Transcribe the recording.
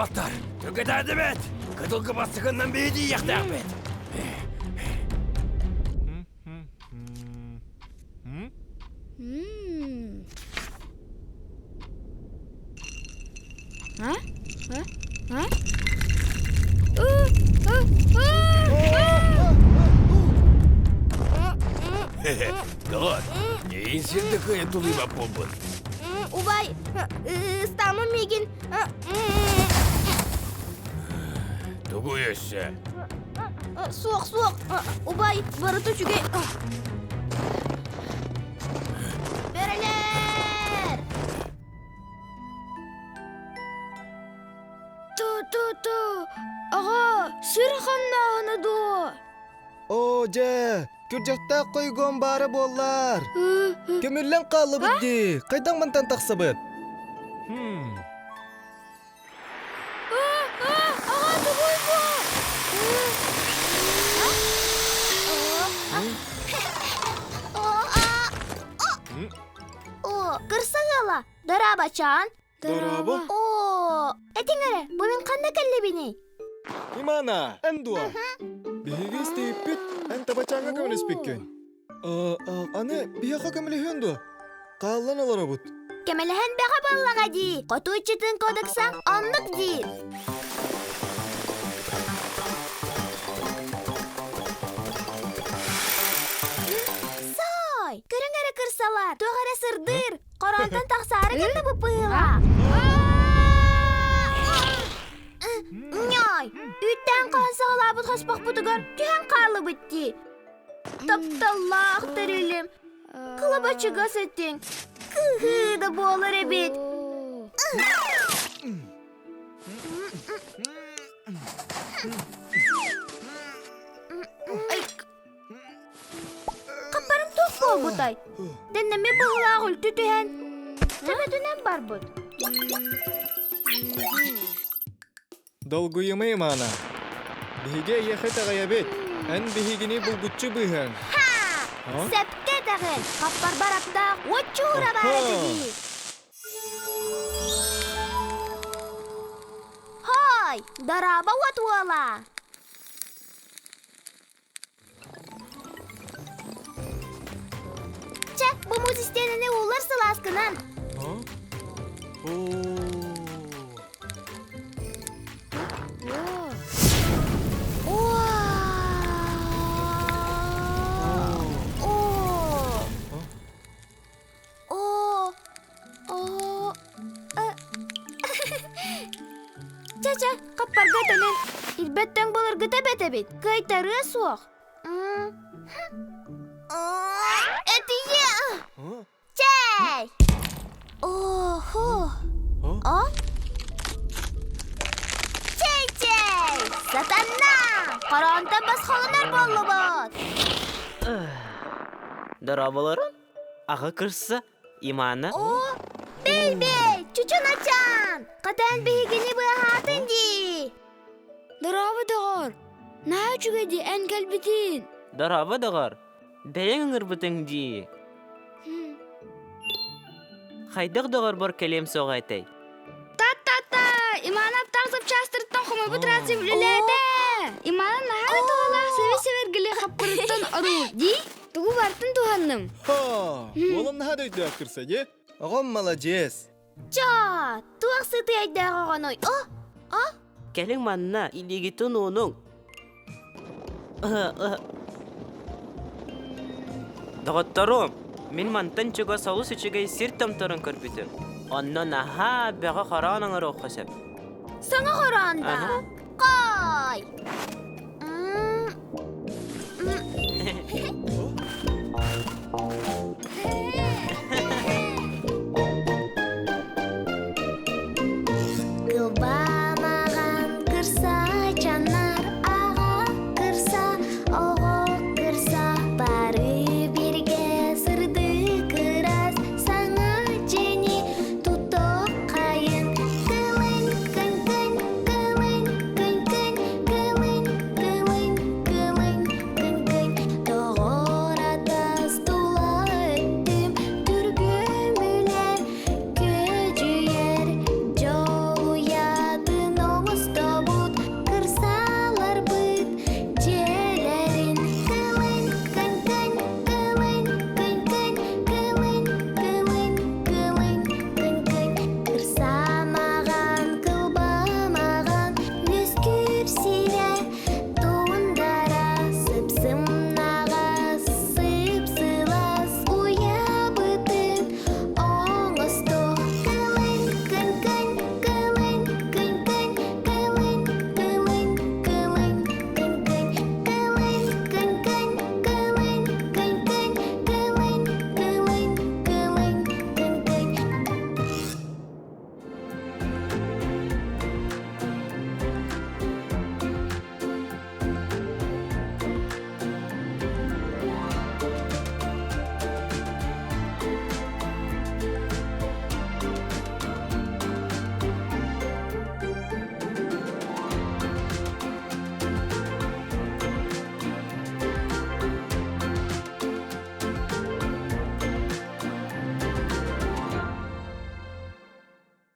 Уолаттар, түгэтээдибит! Кытылгы бастакыннан биһидиийэхтээхпит! А? А? А? Доҕор, неин сирде кыайан тулуйбат буолбут? Убай, ыстамым миигин. Тугу өссө? Суох, суох, убай, барыта үчүгэй. Бөрөлөр! Ту-ту-ту, аҕа, сир хамнааһына дуо? Оо, дьэ, күрдьэхтээх хойгуон баара буоллар. Көмүллэн хааллыбыт дии. Хайдах мантан тахсабыт? Аҕа, тугуй бу? О, кырса ыала, дорообочоон. Дорообо. Оо, этиҥ эрэ, бу мин ханна кэллибиний? Имана, эн дуо? Биһиги истибиппит, эн табачааҥҥа көмөлөспүккүн. Аны биһиэхэ көмөлөһүөн дуо? Хааллан олоробут. Көмөлөһөн бөҕө буоллаҕа дии. Хотуйчутун кодекса оннук диир. Сой! Көрүҥ эрэ кырсалар, туох эрэ сырдыыр. Хороонтон тахсаары гынна бу быһыылаах. Ньой, үүттээн хаан саҕалаабыт хоспохпутугар түһэн хааллыбыт дии. Тапталлаах тэрилим, кылабачыгас этиҥ, кыһыы да буолар эбит. Хаппарым туох буолбутай? Дэннэми быһыылаах үлтү түһэн, төбөтүнэн барбыт. Долгуйума Имана. Биһиги эйиэхэ итэҕэйэбит. Эн биһигини булгуччу быыһаҥ. Ха! Сөпкө этэҕин. Хаппарбар аттаах уоччуура баар этэ дии. Хой! Дорообо уот уола! Чэ, бу муус истиэнэни ууллар сылааскынан. О, о, Чэ-чэ, хаппарга төнүн. Ирбэт тоҥ былыргыта бэт эбит. Кыайтарыа суох. Этие! Чэй! Охо! О? Чэй-чэй! Сатанна! Хороонтон босхолонор буоллубут! Дорооболорун! Аҕа кырса, Имана. О, бэй-бэй, чучуначаан! Хатан биһигини быаһаатын дии! Дорообо, доҕор! Наһаа үчүгэй дии эн кэлбитин! Дорообо, доҕор! Бэйэҥ ыҥырбытыҥ дии! Хайдах доҕорбор кэлиэм суоҕа этэй? Та-та-та! Имана аптаах запчастарыттан хомойбут рация үлэлээтэ! Имана наһаа да туһалаах сэби-сэбэргили хаппырыттан оруу дии! Тугу бартын туһанным? Ха! Уолум наһаа да өйдөөх кырса дии. Оҕом маладьыас. Ча, туох сытыайдаах оҕонуй? О, а? Кэлиҥ манна, илиигитин уунуҥ. Доҕотторум, мин мантан чугас олус үчүгэй сир томторун көрбүтүм. Онно наһаа бөҕө хороон оҥоруохха сөп. Саҥа хороон да? Кой!